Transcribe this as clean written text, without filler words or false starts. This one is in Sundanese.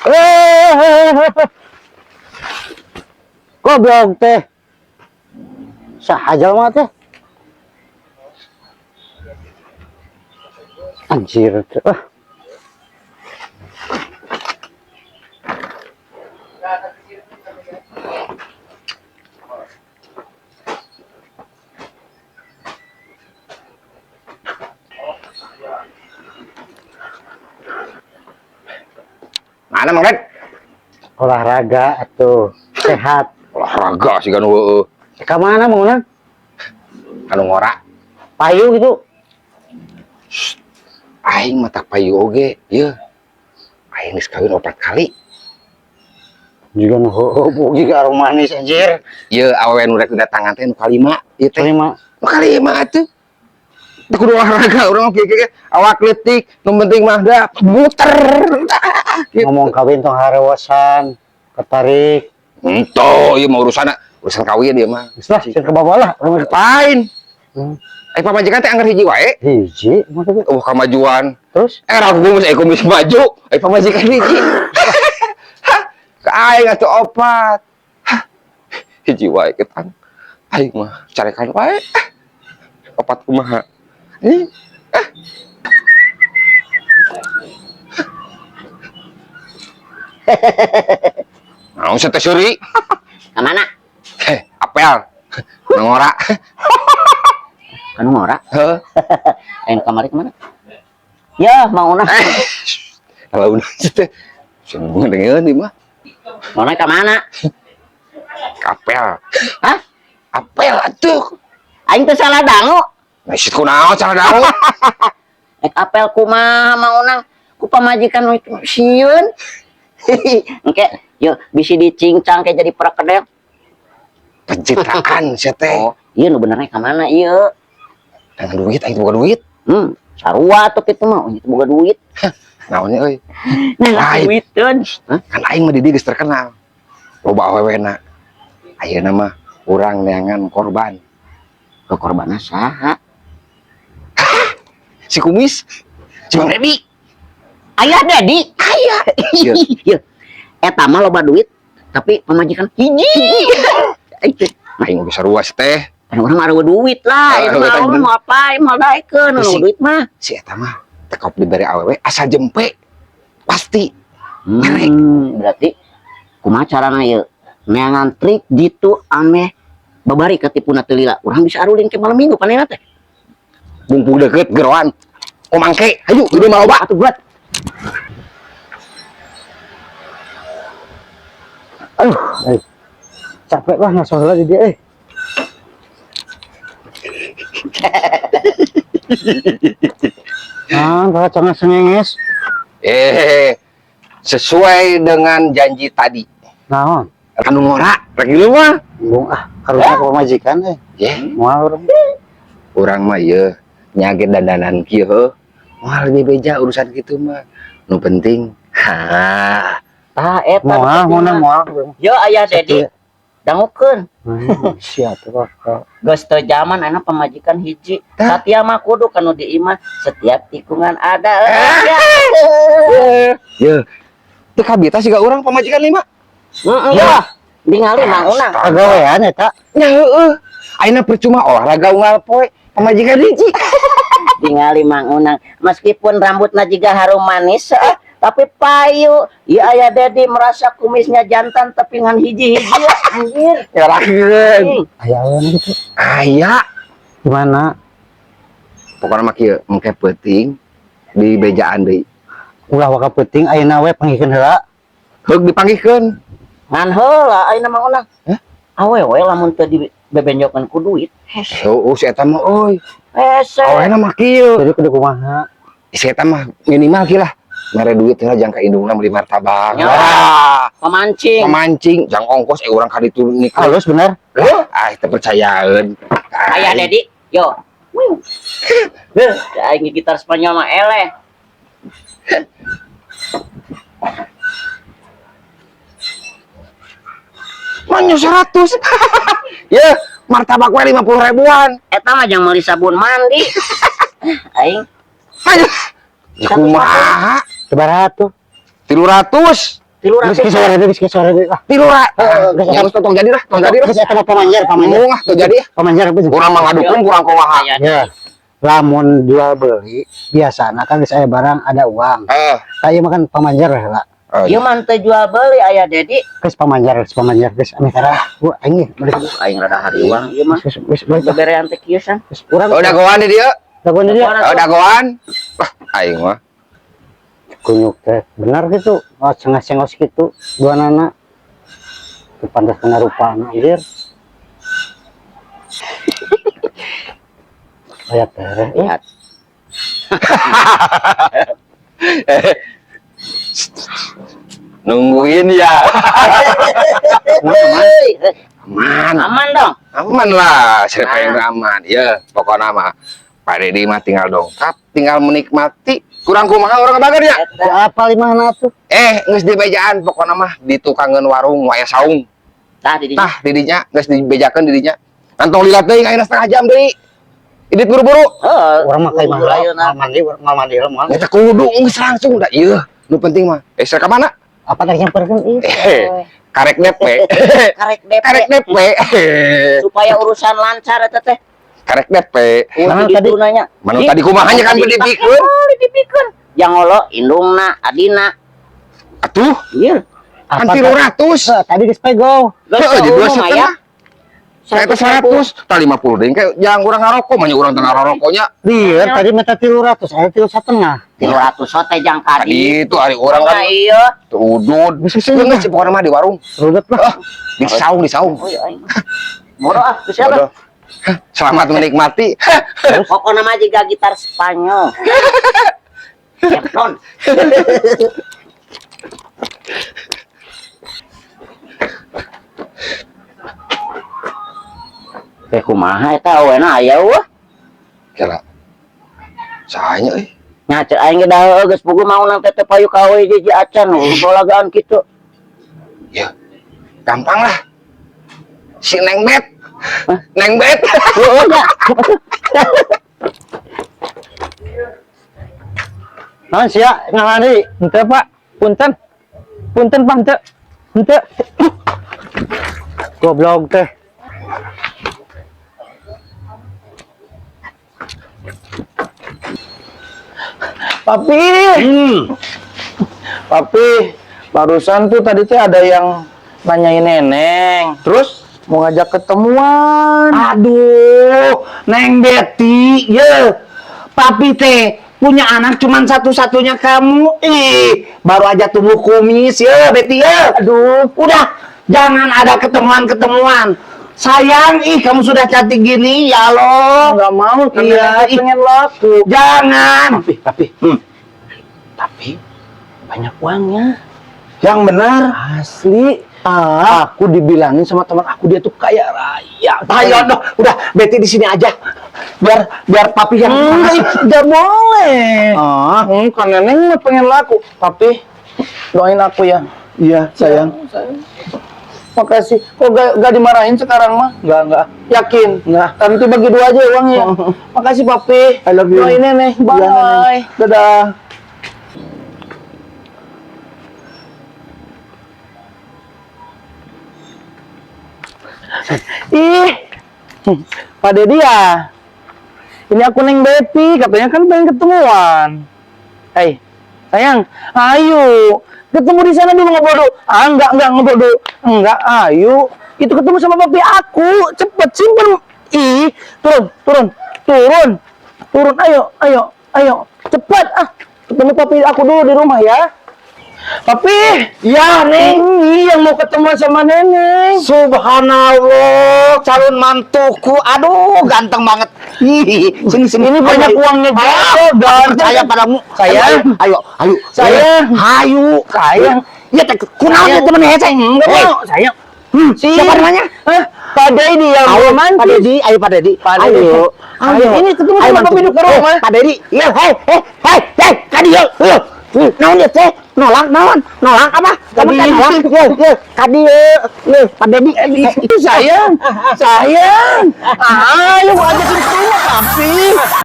Eh, goblok teh. Saha jalma teh? Anjir teh. Ah. Mana, Mang Red? Olahraga atuh sehat. Olahraga sih kan heueuh. Ka mana mau nang? Anu ngora. Payu gitu. Aing mah tak payu oge, ieu. Aing geus kawin 4 kali. Juga nu heueuh juga manis anjir. Ieu awewe nu rek didatangan teh nu kalima, ieu teh. Terima. Nu kalima atuh. Teu kudu olahraga urang mah kieu kieu awak leutik, nu penting mah da muter. Gitu. Ngomong kawin tong harewasan, ketarik. Ento, ieu mah urusanna, urusan kawin ieu mah. Geus lah, sieun ke bawah lah. Urang Lain. Hmm. Eh, pamajikan teh anggar hiji wae. Hiji maksudnya. Oh, kamajuan. Terus Eh, ragu geus kumis maju, eh pamajikan hiji. Hah, ka aing atuh 4. Hah, hiji wae ketang. Aing mah carekan wae. 4 kumaha? Ih, ah. Naon sia teh seuri? Ka mana? Heh, apel. Ngora. Kanu ngora. Heuh. Aing kamari kemana? Ya, mau nah. Kalau udah teh seneng dengeun ieu mah. Mau naik ke mana? Apel. Hah? Apel atuh. Aing teh salah dangu. Nah, sit kunaon salah dangu? Ek apel kumaha mau nang ku pamajikan nu itu sieun. Engke, yo bisi dicincang kayak jadi perkedel. Pencitraan sia teh. Oh, iya nu benernya ka mana ieu? Dengan duit aing boga duit. Sarua atuh kitu mah, itu boga duit. Naonnya euy? Nah, Lain. duiteun. Hah? Kan aing mah di dieu geus terkenal. Loba awewena. Ayeuna mah urang neangan korban. Ke korbanna saha? Si Kumis, si Bang Dedi. Ayah Dedi. Aya. Iya. Iya. Eta mah loba duit, tapi pamajikan hiji. Itu. Aing oge sarua sih teh. Kan urang mah eueuh duit lah, Ah, itu mah eta urang bener. mau apa, mau daekeun nu duit mah. Si eta mah tekop dibere awewe asal jempe. Pasti. Berarti kumaha carana ieu? Neangan trik jitu ameh babari katipuna teu lila. Urang bisa arulin ke malam minggu panena teh. Mumpung deket geroan. Komangke, hayu gede mah loba. Atuh buat. Aduh, eh. Capek lah nggak sholat di dia eh. Ah, kalau cengen sengenges. Eh, sesuai dengan janji tadi. Naon? Anu ngora, rek di mah. Embung ah, karunya ke pamajikan eh. Ye, Moal urang. Urang mah ieu nyaget dandanan kieu heuh. Moal lebih beja urusan kitu mah. Nu penting, ha. Tah eta. Moal, nu penting moal mah. Moal. Yo ayah Dedi, dangukeun. Siap tuh kok. Geus teu zaman ayeuna pamajikan hiji. Tah. Satia mah kudu kanu di imah setiap tikungan ada. Ye. Teu kabita siga urang pamajikan 5. Heeh, ya. Ningali Mang Unang. Pagawean eta. Nya heueuh. Ayeuna percuma olahraga unggal poe, pamajikan hiji. Tingali Mang Unang. Meskipun rambutnya juga harum manis, tapi payu. Ya ayah Dedi merasa kumisnya jantan tapi ngan hiji-hiji ya, anjir. Ngerakeun. Aya awean gitu. Aya. Gimana? Pokokna mah kieu, engke peuting di bejaan deui. Ulah waka peuting ayeuna we panggihkeun heula. Heug dipanggihkeun. Ngan heula ayeuna Mang Unang. Hah? Awewe lamun teu dibebenjokeun ku duit. Hese. Heueuh si eta mah euy. Hese. Awena mah kieu. Jadi kudu kumaha? Si eta mah minimal kieu lah. Mere duit heula jangka indungna meuli martabak. Ya. Wah, Pemancing. pemancing, jang ongkos urang ka ditu nikah. Halus bener. Lah, ah teu percayaeun. Ayah Dedi, yo. Wiu. Beuh, aing gitar Spanyol mah eleh. Manya 100. Ya, martabak we 50 ribuan. Eta mah jang meuli sabun mandi. Aing Ayo. Ya kumaha? Sabaraha tuh? 300. 300. Geus sore deui, geus sore deui lah. 300. Geus. Ya geus tong jadi lah, tong jadi lah. Geus eta mah pamanjer, pamanjer. Embung ah, tong jadi ah. Pamanjer geus. Urang mah ngadukung kurang kumaha. Ya. Lamun jual beli biasana kan geus aya barang ada uang. Eh, Tah ieu mah kan pamanjer lah. Ieu mah teu jual beli aya Dedi. Geus pamanjer geus ame tara. Gua aing balik. Aing rada hariwang ieu mah. Geus geus balik. Beberean teh kieu san. Geus urang. Oh, dagoan di dieu. Dagoan di dieu. Oh, dagoan. Wah, aing mah. Kunyuk teh benar gitu. Oh, cengas-cengos gitu dua nana. Teu pantas kena rupana anjir. Aya tereh. Lihat. Nungguin ya. Aman. Aman dong. Aman lah, siapa yang aman. Ya, pokoknya mah Pak Dedi mah tinggal dongkap, tinggal menikmati. Kurang kumaha orang bager ya? Teu apal di mana tuh? Eh, geus dibejaan pokoknya mah di tukangeun warung aya saung. Tah di dinya. Tah didinya geus dibejakeun didinya. Kantong lila teuing ayeuna setengah jam deui. Idit buru-buru. Heeh. Urang mah ka imah Ayeuna. mal mandi, mal mandi lah moal. Eta kudu geus langsung da ieu. Nu penting mah. Eh, ka mana? Apa tadi nyamperkeun ih? Eh, karek DP. Karek DP. Karek DP. Supaya urusan lancar eta teh. Karek DP. Mana Mana tadi tadi? nanya. Mana tadi kumahanya kan dipikeun. Dipikeun. Yang ngolo indungna, adina. Atuh, Iya. kan 300. Eh, tadi geus pego. Heeh, jadi 2,5. ya. Saya 100, tak 50 deh. Kayak jangan kurang ngarokok, banyak orang tengah ngarokoknya. Lieur tadi minta 300, aya 3,5. 300 teh jang Tadi kadi. itu hari orang kan Nah, iya. tuh udud. Bisa sih nggak sih pokoknya mah di warung. Rudet lah. Ah, di saung, di saung. Oh, iya, aing. Bodoh ah, geus siapa? Bodoh. Hah, selamat menikmati. Pokoknya mah jiga gitar Spanyol. Cepton. Eh kumaha eta awena aya eueuh. Kira. Sahanya euy. Nya cek aing ge da heueuh geus puguh mauna teh teu payu ka awe hiji acan bolagaan kitu. Ya. Gampang lah. Si Neng Bet. Neng Bet. Heueuh nya. Naon sia ngalan deui? Henteu, Pak. Punten. Punten, Pak, henteu. Henteu. Goblok teh. Papi. Papi, barusan tuh tadi teh ada yang nanyain Neneng. Terus? Mau ngajak ketemuan. Aduh, Neng Betty, ye. Papi teh punya anak cuman satu-satunya kamu. Ih, baru aja tumbuh kumis, ye, Betty, ye. Aduh, udah jangan ada ketemuan-ketemuan. Sayang, ih kamu sudah cantik gini, ya Allah. Nggak mau, karena Iya, Neneng ih. pengen laku. Jangan. Papi, papi. Tapi banyak uangnya. Yang benar. Asli. Ah, Aku dibilangin sama teman aku dia tuh kaya raya. ayo dong, udah Betty di sini aja. Biar biar papi yang Enggak, ih, nggak boleh. Ah, Kan Neneng mah pengen laku. Papi, doain aku ya. iya, sayang. Makasih. Kok gak dimarahin sekarang mah? Enggak. Yakin? Enggak. Nanti bagi dua aja uangnya. Makasih papi. I love you. Doain nenek. Bye. Iya, Neneng. Dadah. Ih, Pak Dedi ya. Ini aku Neng Betty, katanya kan pengen ketemuan. Hei, sayang, ayo ketemu di sana dulu ngobrol dulu. Ah, enggak ngobrol dulu. Enggak, ayo. Itu ketemu sama papi aku. Cepet simpen. Ih, turun, turun, turun. Turun, ayo, ayo, ayo. Cepat ah. Ketemu papi aku dulu di rumah ya. Papi, Ya, Neng. ini yang mau ketemu sama Neneng. Subhanallah, calon mantuku. Aduh, ganteng banget. Ih, sini sini. Ini banyak Ayo. uangnya juga, Ah, ganteng. percaya padamu. Sayang. Ayo, ayo. Sayang. Ayo. Sayang. Ya, teh, kunaon ya temen hese? Enggak Hei. mau, sayang. Siapa namanya? Hah? Pak Dedi yang Ayo, romantis. Pak Dedi, ayo Pak Dedi. Pak Dedi. Ayo. Ayo. Ini ketemu Ayo, sama mantu. Papi di rumah. Eh, Pak Dedi. Iya, hei, hei, hei, hei, kadi yuk. Yuk. Naon ya teh? Nolak naon? Nolak apa? Kamu Kadi. kan nolak. Yuk, yuk, kadi yuk. Yuk, Pak Dedi. Itu sayang, sayang. Ayo ajakin keluar, Papi.